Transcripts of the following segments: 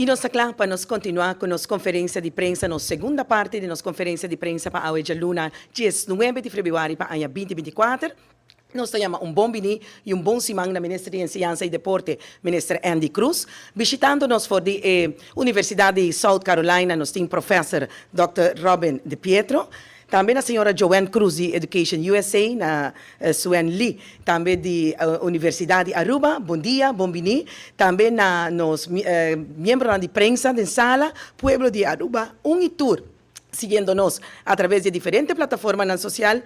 Y nos ta cla pa nos continua cu nos conferencia di prensa, nos segunda parti di nos conferencia di prensa pa awe djaluna 19 di februari pa aña 2024. Nos ta yama un bon bini y un bon siman na Minister di Enseñansa y Deporte, Minister Endy Croes. Bishitando nos for di e Universidad di South Carolina nos tin Professor Dòkter Robin DiPietro. Tambe na señora Joanne Croes di Education USA, na Suen Lee tambe di Universidad di Aruba, bon dia, bon bini. Tambe na nos miembronan di prensa den sala, pueblo di Aruba un y tur siguiendo nos a traves di e diferente plataformanan social.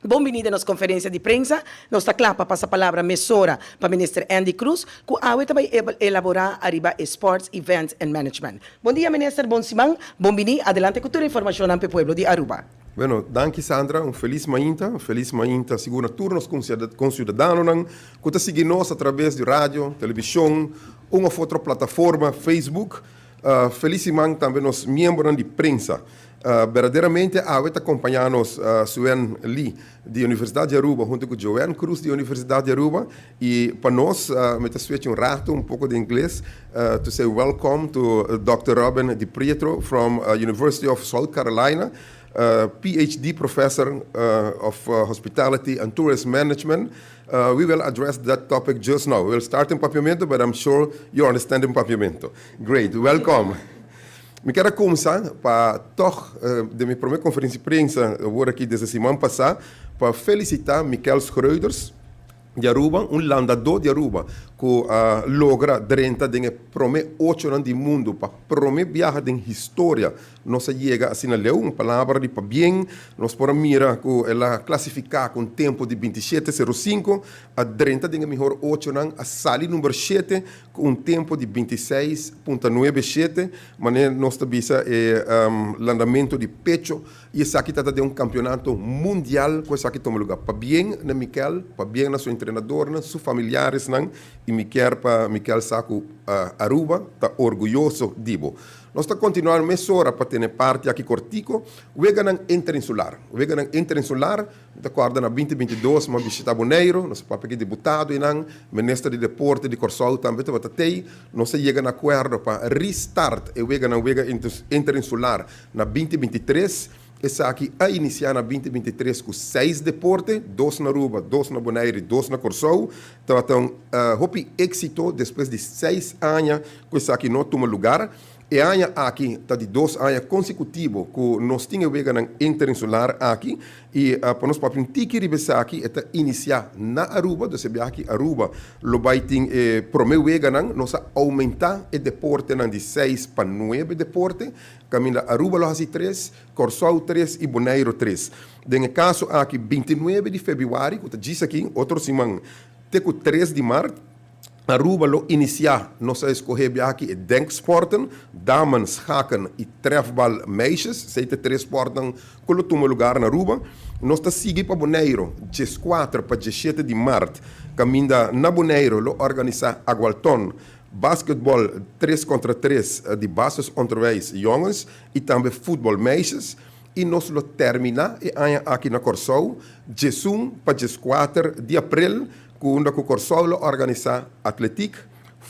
Bon bini den nos conferencia di prensa. Nos ta cla pa pasa palabra mesora pa Minister Endy Croes, cu awe ta bay elabora ariba e Sports Events and Management. Bon dia Minister, bon siman, bon bini, adelante cu tur e informacionnan p'e pueblo di Aruba. Bueno, danki Sandra, un felis mainta, un felis mainta sigur na tur nos conciudadanonan cu ta sigui nos a traves di radio, television, un of otro plataforma, Facebook. Felis siman tambe nos miembronan di prensa. Berdaderamente awe ta kompañá nos Suen Lee di Universidat di Aruba huntu ku Joanne Cruz di Universidat di Aruba i pa nos mi ta switch un rato un poko di ingles to say welcome to Dòkter Robin DiPietro from University of South Carolina, PhD professor of Hospitality and Tourist Management. We will address that topic just now. We will start in Papiamento but I'm sure you understand in Papiamento. Great, welcome. Mi kier a kumsa pa tòg den mi promé konferensia di prensa awor aki desde siman pasá pa felisitá Mikel Schreuders di Aruba, un landadó di Aruba ku a logra drenta den e promé ochonan di mundu pa promé biaha den historia. Nos a yega asina leu, un palabra di pabien, nos por a mira ku el a klasifiká ku un tempu di 27 05, a drenta den e mihor ochonan, a sali number shete Ku un tempu di 26.97, manera nos ta bisa e landamentu di pecho, i esaki ta ta den un kampionato mundial ku esaki tuma lugá. Pabien na Mikel, pabien na su entrenadornan, su familiaresnan, i mi kier pa Mikel sa ku Aruba ta orguyoso di bo. Nos ta kontinuá mesora pa tene parti aki kortiko, weganan interinsular. Weganan interinsular. Mi ta kòrda na 2022 mi a bishitá Boneiru, nos a papia ku e diputado einan, minister di deporte di Kòrsou tambe tabata tei. Nos a yega na akuerdo pa restart e weganan wega interinsular na 2023. Esaki a inisiá na 2023 ku seis deporte, dos na Aruba, dos na Boneiru i dos na Kòrsou. Tabata un hopi éksito despues di seis aña ku esaki no a tuma lugar. E aña aki ta di dos aña konsekutivo ku nos tin e weganan interinsular aki i pa nos papia un tiki riba esaki e ta inisiá na Aruba, dus e biaha aki Aruba lo bai tin e promé weganan. Nos a oumentá e deportenan di seis pa nuebe deporte, kaminda Aruba lo hasi tres, Kòrsou tres i Boneiru tres. Den e kaso aki 29 di febrüari ku ta djis aki otro siman te ku 3 di mart, Aruba lo inicia, nos a escoge biaha aki e denksporten, damen, schaken y trefbal meisjes, esey ta e tres sportnan cu lo tuma lugar na Aruba. Nos ta sigui pa Boneiro 14 pa 17 di maart, caminda na Boneiro lo organisa Agualton, basketball tres contra tres di basisonderwijs jongens y tambe futbol meisjes. Y nos lo termina e aña aki na Corsou 11 pa 14 di april, Ku unda ku Kòrsou lo organisá atletik,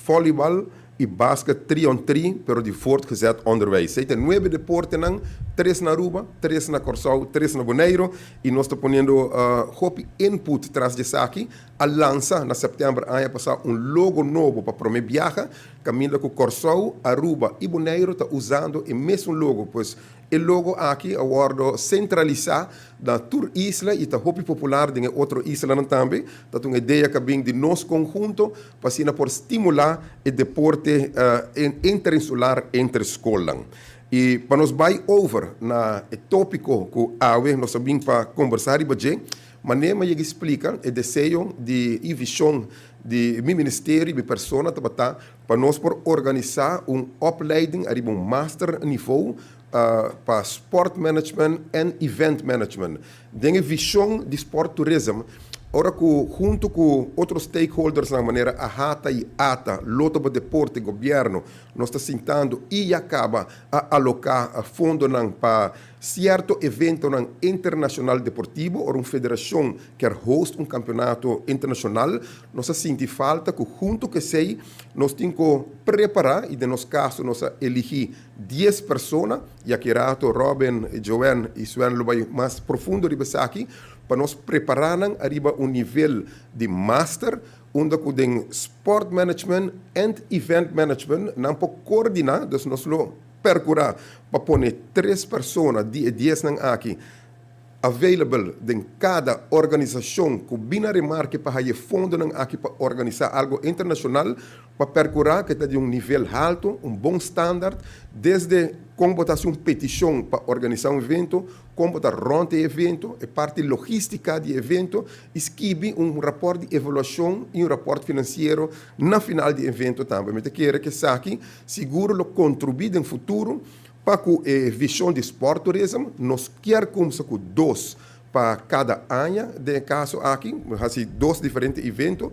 vòlibal i basket tri on tri, pero di voortgezet onderwijs. Esei ta nuebe deportenan, tres na Aruba, tres na Kòrsou, tres na Boneiru i nos ta poniendo hopi input tras di esaki. A lansa na sèptèmber aña pasá un logo nobo pa promé biaha, kaminda ku Kòrsou, Aruba i Boneiru ta usando e mesun logo. Pues E logo aki a wordo centralisa na tur isla y ta hopi popular den e otro islanan tambe. Ta ta un idea cu a bin di nos conhunto pa asina por stimula e deporte interinsular entre scolnan. Y pa nos bay over na e topico cu awe nos a bin pa conbersa riba dje, Manera mi a yega splica e deseo di y vision di mi ministerio y mi persona tabata pa nos por organisa un opleiding ariba un master niveau pa sport management en event management. Den e vision di sport tourism Ora ku huntu ku otro stakeholdersnan manera AHATA i ata, Lotto pa Deporte, Gobièrnu, nos ta sintando i ya kaba a aloká fondonan pa sierto eventonan internashonal deportivo. Ora un federashon kier host un kampeonato internashonal, nos a sinti falta ku huntu ku esei nos tin ku prepará i den nos kaso nos a eligí dies persona, i aki rato Robin, Joanne i Sven lo bai mas profundo riba esaki, pa nos prepará nan ariba un nivel di master unda ku den sport management and event management nan por koordiná, dus nos lo perkurá pa pone tres persona di e diesnan aki available den kada organisashon ku bin na remarke pa haya e fondonan aki pa organisá algo internashonal pa perkurá ku e ta di un nivel haltu, un bon standard, desde kon bo ta hasi un petishon pa organisá un evento, kon bo ta rònt e evento, e parti logístika di e evento i skibi un rapòrt di evaluashon i un rapòrt finansiero na final di e evento tambe. Mi ta kere ku esaki sigur lo kontribuí den futuro pa ku e vishon di Sport Tourism. Nos kier kumsa ku dos pa kada aña den e kaso aki, hasi dos diferente evento.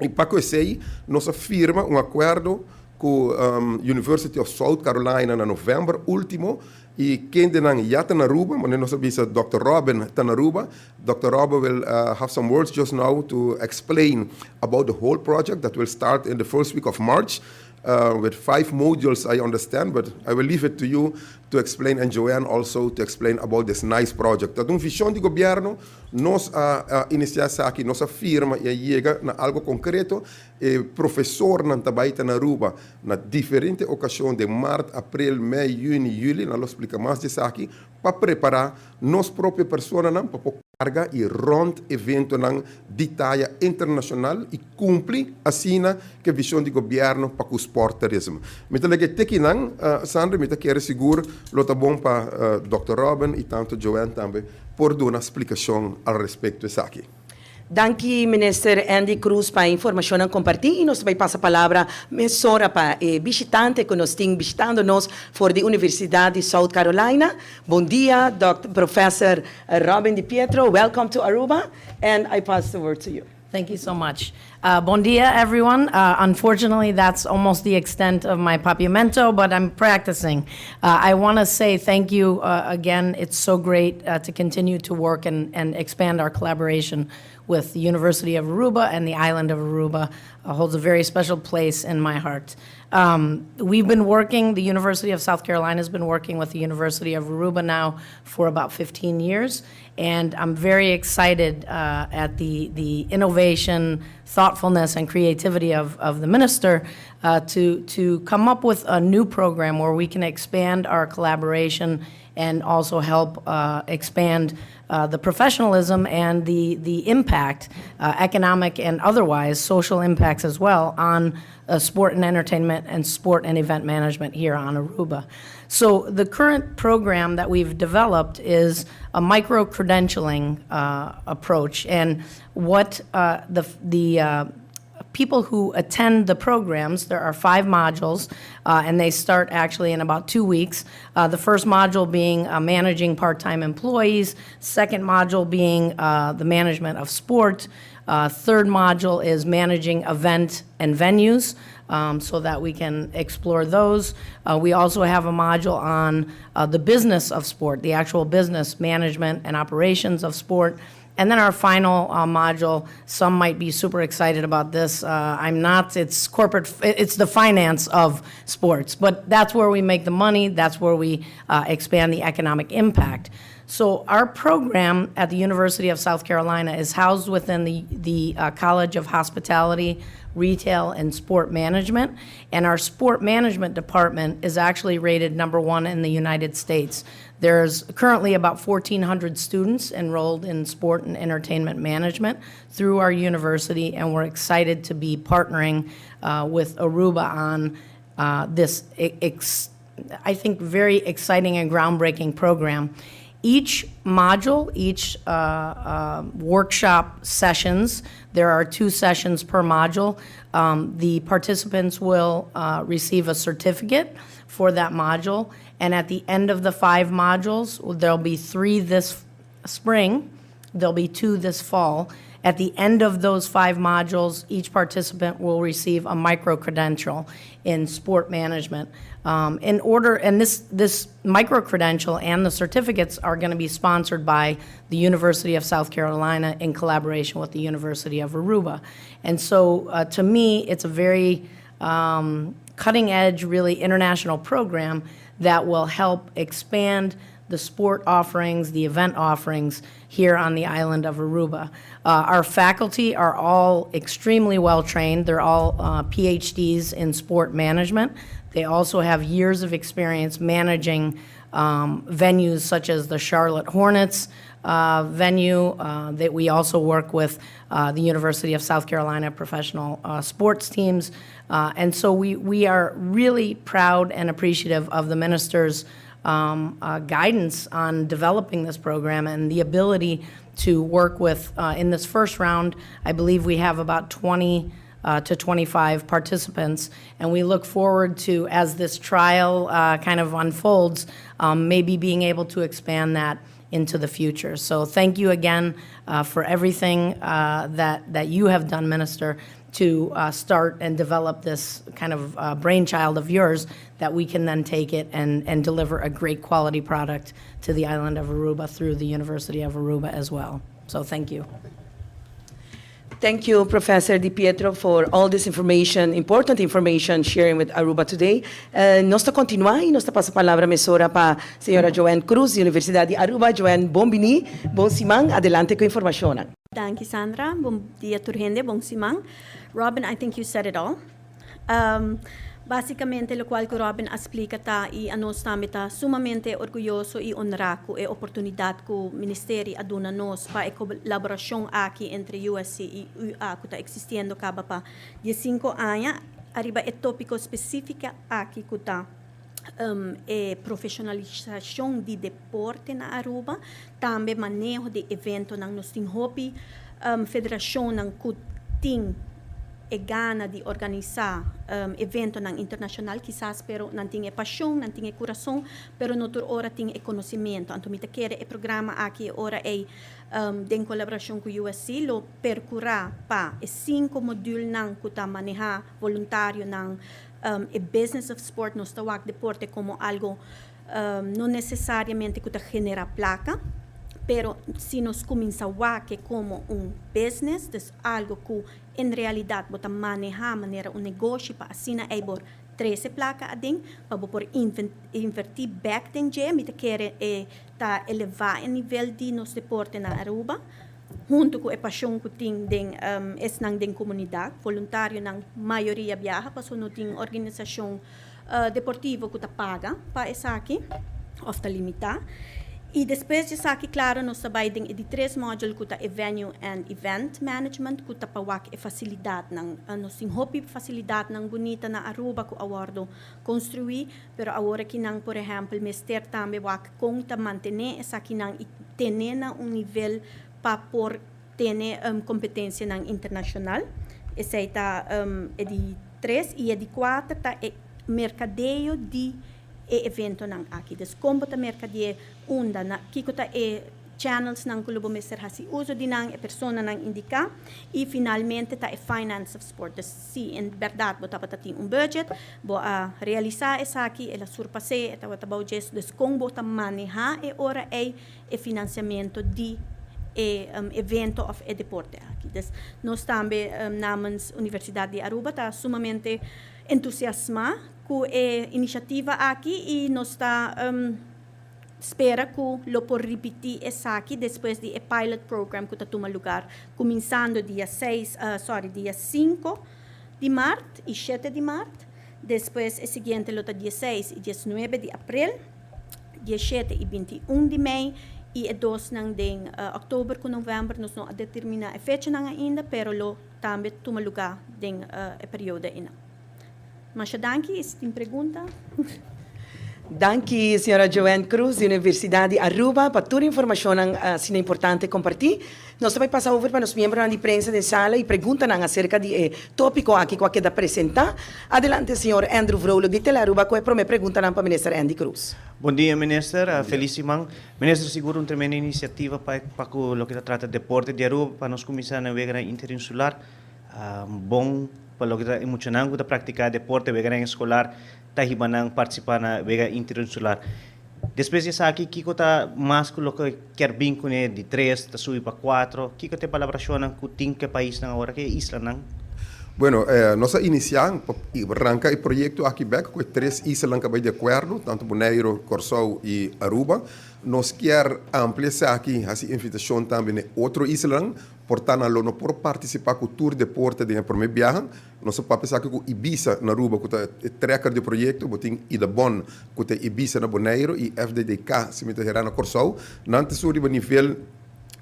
I pa ku esei nos a firma un akuerdo ku University of South Carolina na novèmber último i kendenan ya ta na Aruba, manera nos a bisa Dòkter Robin ta na Aruba. Dòkter Robin will have some words just now to explain about the whole project that will start in the first week of March with five modules I understand, but I will leave it to you to explain and Joanne also to explain about this nice project. Ta un vision di gobierno. Nos a inisiá esaki, nos a firma i a yega na algo konkreto. E profesornan ta bai ta na Aruba na diferente okashon den mart, aprel, mei, yüni, yüli, nan lo splika mas di esaki, pa prepará nos propio personanan pa por karga i rònt eventonan di taya internashonal i kumpli asina ku e vishon di gobièrnu pa ku spòrtturisme. Mi ta lege te kinan, Sandra, mi ta kere sigur lo ta bon pa Dòkter Robin i tantu Joanne tambe por duna splikashon al respekto esaki. Danki Minister Endy Croes pa e informashonnan kompartí i nos ta bai pasa palabra mesora pa e bishitante ku nos tin bishitando nos for di Universidat di South Carolina. Bon dia Dòkter Professor Robin Di Pietro, welcome to Aruba and I pass the word to you. Thank you so much. Bon dia, everyone. Unfortunately, that's almost the extent of my papiamento, but I'm practicing. I want to say thank you again. It's so great to continue to work and, and expand our collaboration with the University of Aruba and the island of Aruba holds a very special place in my heart. We've been working, the University of South Carolina has been working with the University of Aruba now for about 15 years, and I'm very excited at the, the innovation, thoughtfulness, and creativity of, of the minister to, to come up with a new program where we can expand our collaboration and also help expand the professionalism and the, the impact, economic and otherwise, social impacts as well, on sport and entertainment and sport and event management here on Aruba. So the current program that we've developed is a micro-credentialing approach. And what the, the people who attend the programs, there are five modules, and they start actually in about 2 weeks. The first module being managing part-time employees, second module being the management of sport, third module is managing event and venues, so that we can explore those. We also have a module on the business of sport, the actual business management and operations of sport. And then our final module, some might be super excited about this. I'm not. It's corporate. It's the finance of sports, but that's where we make the money. That's where we expand the economic impact. So our program at the University of South Carolina is housed within the College of Hospitality, Retail, and Sport Management. And our sport management department is actually rated number one in the United States. There's currently about 1,400 students enrolled in sport and entertainment management through our university, and we're excited to be partnering with Aruba on this, I think, very exciting and groundbreaking program. Each module, each workshop sessions, there are two sessions per module. The participants will receive a certificate for that module, and at the end of the five modules, there'll be three this spring, there'll be two this fall. At the end of those five modules, each participant will receive a micro-credential in sport management. In order, and this micro-credential and the certificates are going to be sponsored by the University of South Carolina in collaboration with the University of Aruba. And so, to me, it's a very cutting edge, really international program that will help expand the sport offerings, the event offerings here on the island of Aruba. Our faculty are all extremely well trained. They're all PhDs in sport management. They also have years of experience managing venues such as the Charlotte Hornets venue that we also work with the University of South Carolina professional sports teams. And so we are really proud and appreciative of the minister's guidance on developing this program and the ability to work with, in this first round, I believe we have about 20 to 25 participants. And we look forward to, as this trial kind of unfolds, maybe being able to expand that into the future. So thank you again for everything that you have done, Minister, to start and develop this kind of brainchild of yours that we can then take it and deliver a great quality product to the island of Aruba through the University of Aruba as well. So thank you. Thank you, Professor Di Pietro, for all this information, important information sharing with Aruba today. Nos ta continua y nos ta pasa palabra mesora pa señora Joanne Cruz, Universidad di Aruba. Joanne, bon bini, bon siman, adelante cu informacion. Thank you, Sandra. Bon dia, tur hende. Bon siman. Robin, I think you said it all. Basicamente, loke cu Robin a splica ta y nos tambe ta sumamente orguyoso y honra cu e oportunidad cu Ministerio a duna nos pa e colaboracion aki entre USC y UA cu ta existiendo caba pa 15 aña. Ariba e topico specifico aki cu ta e profesionalisacion di deporte na Aruba, tambe maneho di evento nan. Nos tin hopi federacion nan cu tin e gana di organisa evento nan internacional kisas, pero nan tin e pasion, nan tin e curason, pero no tur ora tin e conocimento. Anto mi ta kere e programa aki ora e den colaboracion cu USC lo percura pa e cinco module nan cu ta maneha voluntario nan, e business of sport. Nos ta wak deporte como algo no necesariamente cu ta genera placa, pero si nos cuminsa wak como un business, dus algo cu en realidad bo ta maneha manera un negoshi pa asina ey por trece placa aden, pa por inverti back den dje, mi ta kere e ta eleva e nivel di nos deporte na Aruba, hunto cu e pasion cu tin den esnan den comunidad, voluntario nan mayoria biaha, paso no tin organisacion deportivo cu ta paga pa esaki, of ta limita. Y despues di esaki, claro, nos ta bay den di tres module cu ta venue and event management, cu ta pa wak e facilidad nan. Nos tin hopi facilidad nan bunita na Aruba cu a wordo construi, pero awor aki nan, por ehempel, mester tambe wak con ta mantene esaki nan y tene na un nivel pa por tene competencia nan internacional. Esey ta e di tres y e di cuater ta e mercadeo di e evento nan aki. Dus con ta mercadea unda na kiko ta e channels nan cu lo mester hasi uso di nan e persona nan indica y finalmente ta e finance of sport. Dus si en berdad bo tabata tin un budget, bo a realisa esaki, el a surpasa e tabata budget, dus con bo ta maneha e ora e financiamento di e evento of e deporte aki. Dus nos tambe namens Universidad di Aruba ta sumamente entusiasma cu e iniciativa aki y nos ta spera cu lo por ripiti esaki despues di e pilot program cu ta tuma luga cuminsando dia 6, sorry, dia 5 di maart y 7 di maart. Despues e siguiente lo ta dia 6 y 19 di april, dia 7 y 21 di mei y e dos nan den october cu november. Nos no a determina e fecha nan ainda, pero lo tambe tuma luga den e periodo ey. Masha danki, si tin pregunta? Danki, señora Joanne Cruz di Universidad di Aruba pa tur informacionnan asina importante comparti. Nos ta bay pasa over pa nos miembronan di prensa den sala y preguntanan acerca di e topico aki cu a keda presenta. Adelante, señor Andrew Vrolijk di Telearuba cu e prome preguntanan pa Minister Endy Croes. Bon dia, Minister. Feliz siman. Minister, sigur un tremendo iniciativa pa pa cu loke ta trata deporte di Aruba pa nos cuminsa na weganan interinsular. Bon pa loke ta e muchanan cu ta practica deporte, weganan escolar ta hiba nan participa na wega interinsular. Despues di esaki, kico ta mas cu loke kier bin cune di tres ta subi pa cuatro? Kico ta e palabracionnan cu tin cu e paisnan awor, cu e islanan? Bueno, nos a inicia pa ranca e proyecto aki bek cu e tres islanan cu a bay di acuerdo, tanto Bonaire, Corsou y Aruba. Nos kier amplia esaki, haci invitacion tambe na e otro islanan, por ta nan lo no por participa cu tur deporte den e prome biaha. Nos a papia esaki cu Ibisa na Aruba cu ta e trekker di e proyecto, bo tin Idabon cu ta Ibisa na Bonaire y FDDK si mi ta hera na Corsou. Nan ta sur riba nivel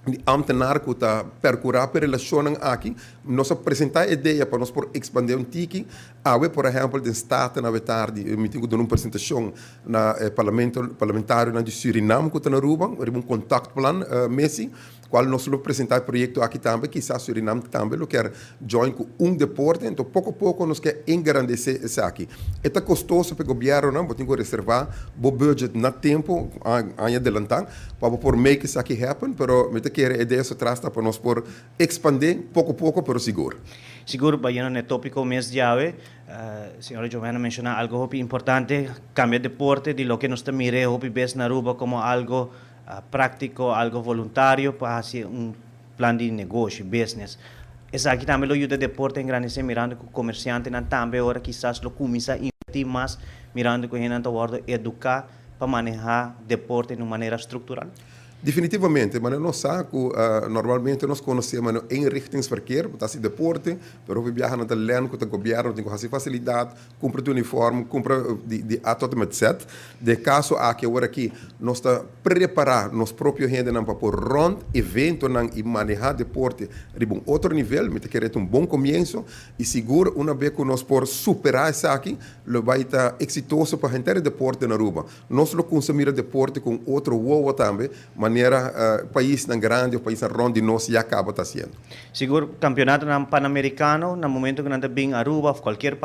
di ambtenaar cu ta percura pa e relacionnan aki. Nos a presenta e idea pa nos por expande un tiki. Awe por ehempel den Staten awe tardi mi tin cu duna un presentacion na e parlamento parlamentarionan di Surinam cu ta na Aruba riba un contactplan mesi. Cual nos lo presenta e proyecto aki tambe, kisas Surinam tambe lo kier join cu un deporte, enton poco poco nos kier engrandece esaki. E ta costoso pa e gobiernonan, bo tin cu reserva bo budget na tempo, aña adelanta, pa bo por make esaki happen, pero mi ta kere e idea su tras ta pa nos por expande poco poco pero sigur. Sigur, bayendo na e topico mes djawe, Señora Joanna menciona algo hopi importante, cambia deporte di loke nos ta mira hopi bes na Aruba como algo práctico, algo voluntario pa haci un plan di negoshi, business. Esaki tambe lo yuda deporte engrandece mirando cu comerciantenan tambe ora kisas lo cuminsa inverti mas mirando cu hendenan ta wordo educa pa maneha deporte den un manera structural. Definitivamente, manera nos sa cu normalmente nos conoce manera eenrichtingsverkeer, bo ta haci deporte, pero hopi biaha nan ta len cu ta gobierno tin cu haci facilidad, Kumpra di uniform, kumpra di A tot en met Z. Den e kaso aki awor aki nos ta prepará nos propio hendenan pa por rònt eventonan i manehá deporte riba un otro nivel. Mi ta kere ta un bon komienso i sigur una be ku nos por superá esaki lo bai ta eksitoso pa henter e deporte na Aruba. Nos lo kumsa mira deporte ku un otro wowo tambe manera paisnan grandi òf paisnan rònt di nos ya kaba ta hasiendo. Sigur campeonatonan Panamericano na momento cu nan ta bin Aruba of cualkier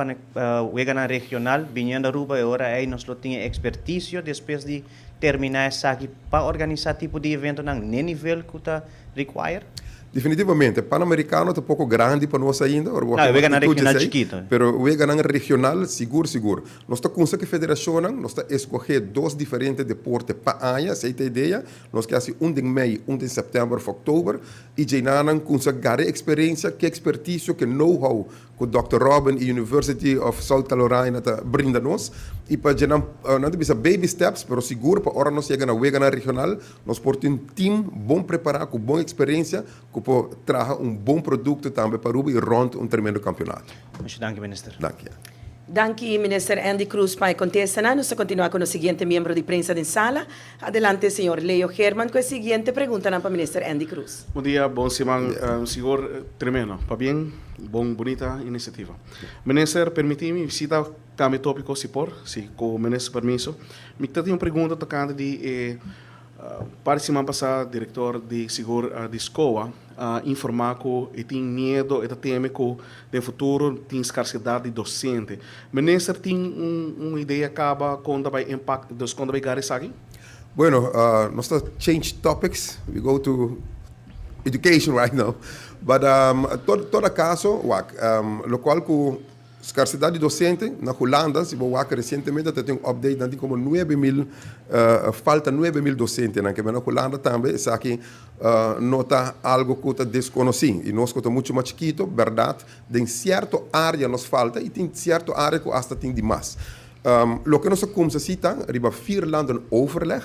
weganan regional biniendo Aruba e ora ey nos lo tin e experticio despues di termina esaki pa organisa tipo di eventonan n'e nivel cu ta require? Definitivamente, Panamericano ta poco grandi pa nos ainda, ora bo No, e weganan regional chikito. Pero weganan regional sigur sigur. Nos ta cunsa cu e federacionnan, nos ta escoge dos diferente deporte pa aña, esey ta e idea. Nos ke haci un den mei, un den september of october. I djeinanan kumsa gara e eksperensia, ke ekspertisio, ke know-how ku Dòkter Robin i University of South Carolina ta brinda nos. I pa djenan, nan ta bisa baby steps, pero sigur pa ora nos yega na weganan regional, nos por tin un team bon prepará ku bon eksperensia ku por traha un bon produkto tambe pa Aruba i rònt un tremendo kampionato. Mucho danki, Minister. Danki. Danki Minister Endy Croes pa e kontestanan. Nos ta kontinuá ku nos siguiente miembro di prensa den sala. Adelante señor Leo Geerman ku e siguiente preguntanan pa Minister Endy Croes. Bon dia, bon siman. Sigur tremendo. Pabien, bon bunita iniciativa. Minister, permiti mi visita cambia topico si por, si cu minister su permiso. Mi ta tin un pregunta tocante di e par di siman pasa director di sigur di SCOA a informa cu e tin miedo, e ta teme cu den futuro tin scarsedad di docente. Minister tin un idea caba con ta bay impact, dus con ta bay gara esaki? Bueno, nos ta change topics, we go to education right now, but todo caso, wak, locual cu Skarsedat di dosente na Hulanda, si bo wak resientemente ta tin un update nan tin komo 9000 falta 9000 dosentenan ke na Hulanda tambe esaki no ta algo ku ta deskonosí i nos ku ta muchu mas chikito bèrdat den sierto área nos falta i tin sierto área ku asta tin di mas. Loke nos a kumsa si ta riba vierlanden overleg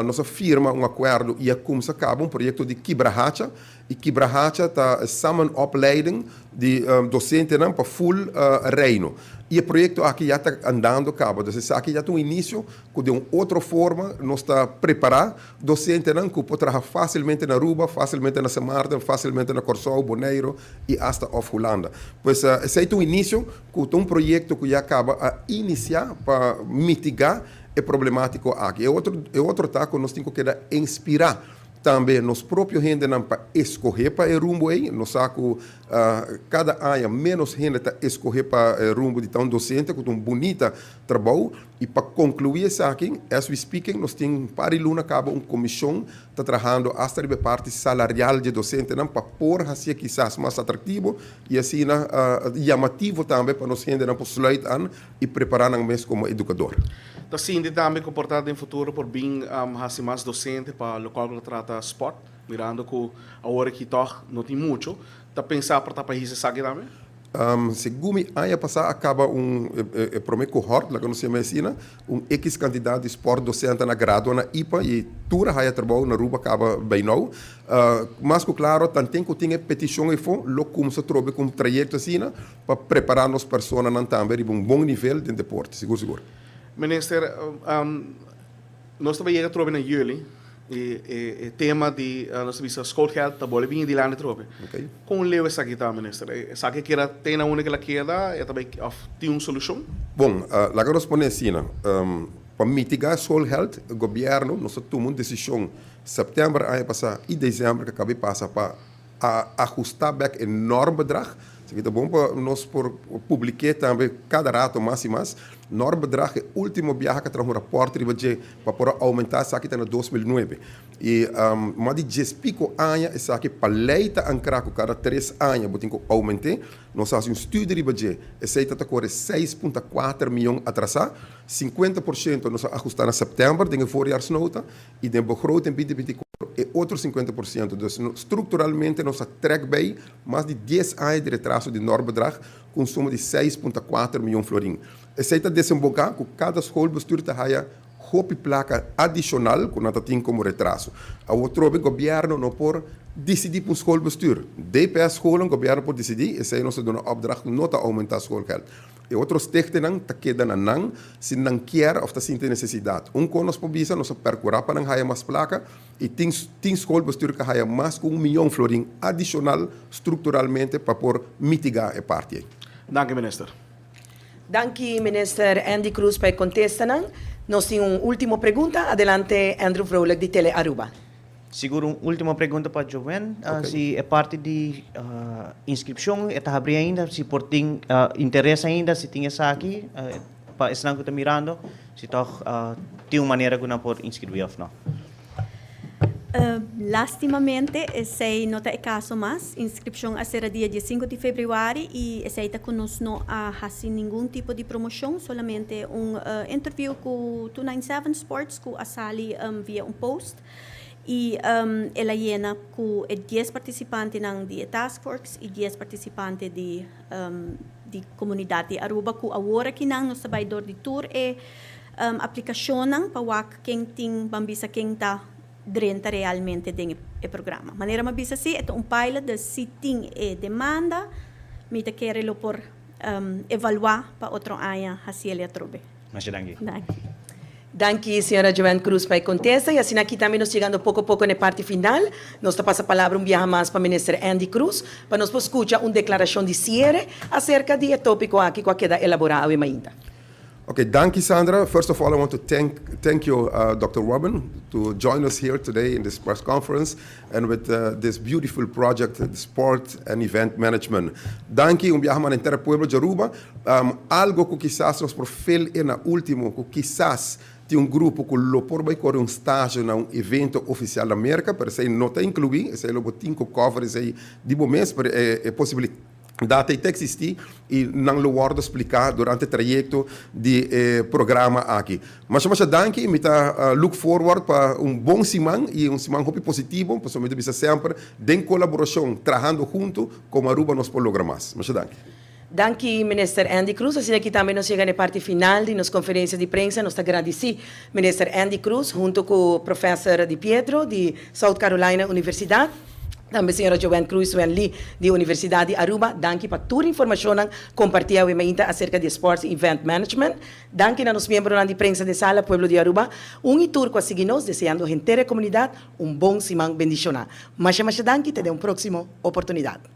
nos a firma un akuerdo i a kumsa kaba un proyekto di kibrahacha I Kibrahacha ta samenopleiding di docentenan pa full Reino. I e proyecto aki ya ta andando caba. Dus esaki ya ta un inicio cu den un otro forma nos ta prepara docentenan cu por traha facilmente na Aruba, facilmente na Sint Maarten, facilmente na Corsou, Boneiro y hasta of Hulanda. Pues esey ta un inicio cu ta un proyecto cu ya caba a inicia pa mitiga. e problemátika aki. E otro ta ku nos tin ku keda inspirá tambe nos propio hendenan pa skohe pa e rumbo ei. Nos sa ku kada aña menos hende ta skohe pa e rumbo di ta un dosente, ku un bunita trabou. I pa konkluí esaki, as we speaking, nos tin par di luna kaba un komishon ta trahando asta e parti salarial di dosentenan pa por hasi kisas mas atraktivo i asina yamativo tambe pa nos hendenan por sluit aan i prepará nan mes komo edukadó. Ta sinti tambe ku por ta den futuro por bin hasi mas dosente pa loke ta trata sport, mirando ku awor aki toch no tin mucho, ta pensa pa ta pa esaki tambe? Segun mi, aña pasá a kaba un promé cohort, laga nos yama asina, un X kantidat di sport dosente a gradua na IPA i tur a haya trabou na Aruba kaba bij nou. Mas ku klaro, tanten ku tin petishon efo, lo kuminsá trobe ku un trayekto asina pa prepará nos personanan tambe riba un bon nivel di deporte, sigur sigur. Minister, nos tambe a yega trobe na yüli i e tema di nos bisa schoolgeld ta bolbe bin dilanti trobe. Kon leu esaki ta, minister? Esaki keda te na unda ku el a keda, e tambe òf tin un solushon? Bon, laga respondé asina. Pa mitigá schoolgeld, gobièrnu nos a tuma un desishon sèptèmber aña pasá i desèmber ku a kaba di pasa pa ahustá bèk e normbedrag. Esaki ta bon pa nos por publiká tambe kada ratu mas i mas. Normbedrag e último biaha ku a traha un rapòrt riba dje pa por oumentá esaki ta na 2009. I mas di 10 piko aña esaki pa lei ta ankrá ku kada 3 aña bo tin ku oumentá. Nos a hasi un estudio riba dje. Esei ta kore 6,4 mion atrasá. 50% nos a ahustá na sèptèmber den e voorjaarsnota i den begroting 2024 e otro 50%. Dus strukturalmente nos a trek bij mas di 10 aña di retraso di normbedrag ku un suma di 6,4 mion florin. Esei ta desemboká ku kada schoolbestuur ta haya hopi plaka adishonal ku nan ta tin komo retraso. Awor trobe gobièrnu no por disidí pa un schoolbestuur. DPS scholen gobièrnu por disidí, esei nos ta duna opdracht no ta oumentá schoolgeld. E otro stichtingnan ta keda na nan si nan kier òf ta sinti nesesidat. Un kos nos por bisa, nos a perkurá pa nan haya mas plaka i tin schoolbestuur ku haya mas ku 1 mion florin adishonal strukturalmente pa por mitigá e parti ei. Danki, minister. Danki, minister Endy Croes, pa kontestá. Nos tin un último pregunta. Adelante, Andrew Vrolijk, di Tele Aruba. Sigur, un último pregunta pa Joanne. Si e parti di inskripshon ta habrí ainda, si por tin interes ainda, si tin esaki, pa esnan ku ta mirando, si toch tin un manera ku nan por inskribí òf no. Lastimamente, esei no ta e kaso mas. Inskripshon a sera dia 5 di febrüari i esei ta ku nos no a hasi ningun tipo di promoshon, solamente un interview ku 297 Sports ku a sali via un post. I el a yena ku 10 partisipantenan di task force i 10 partisipante di komunidat di Aruba ku awor akinan nos ta bai dor di tur e aplikashonnan pa wak ken tin ban bisa ken ta drenta realmente den e programa. Manera m'a bisa si, e ta un pilot di si tin e demanda, mi ta kere lo por evaluá pa otro aña hasi e atrobe. Masha danki. Danki. Danki, señora Joanne Croes, pa kontestá. I asina aki tambe nos yegando poko poko na e parti final. Nos ta pasa palabra un biaha mas pa minister Endy Croes, pa nos skucha un deklarashon di siere aserka di e tópiko aki ku a keda elaborá ainda. Okay, danki, Sandra. First of all, I want to thank you, Dr. Robin, to join us here today in this press conference and with this beautiful project, the sport and event management. Danki, un biaha mas henter pueblo di Aruba. Algo ku kisas nos por fill in na último, ku kisas tin un grupo ku lo por bai kore un stage na un evento ofisial na Amérika, pero esei no ta inkluí, esei lo bo tin ku cover esei di bo mes, pero e posibilidat ta eksistí i nan lo wòrdu spliká durante e trayekto di e programa aki. Masha masha danki, mi ta look forward pa un bon siman i un siman hopi positivo, pasobra mi ta bisa semper den kolaborashon, trahando huntu, komo Aruba nos por logra mas. Masha danki. Danki, Minister Endy Croes. Asina aki tambe nos a yega na e parti final di nos konferensia di prensa. Nos ta gradisí Minister Endy Croes huntu ku Professor Di Pietro di South Carolina Universidat. Tambe señora Joanne Croes Wen Lee di Universidat di Aruba. Danki pa tur informashon kompartí aserka di Sports Event Management. Danki na nos miembronan di prensa di sala Pueblo di Aruba. Un i tur ku a sigui nos, deseando henter komunidat un bon siman bendishoná. Masha masha danki, te den un próksimo oportunidat.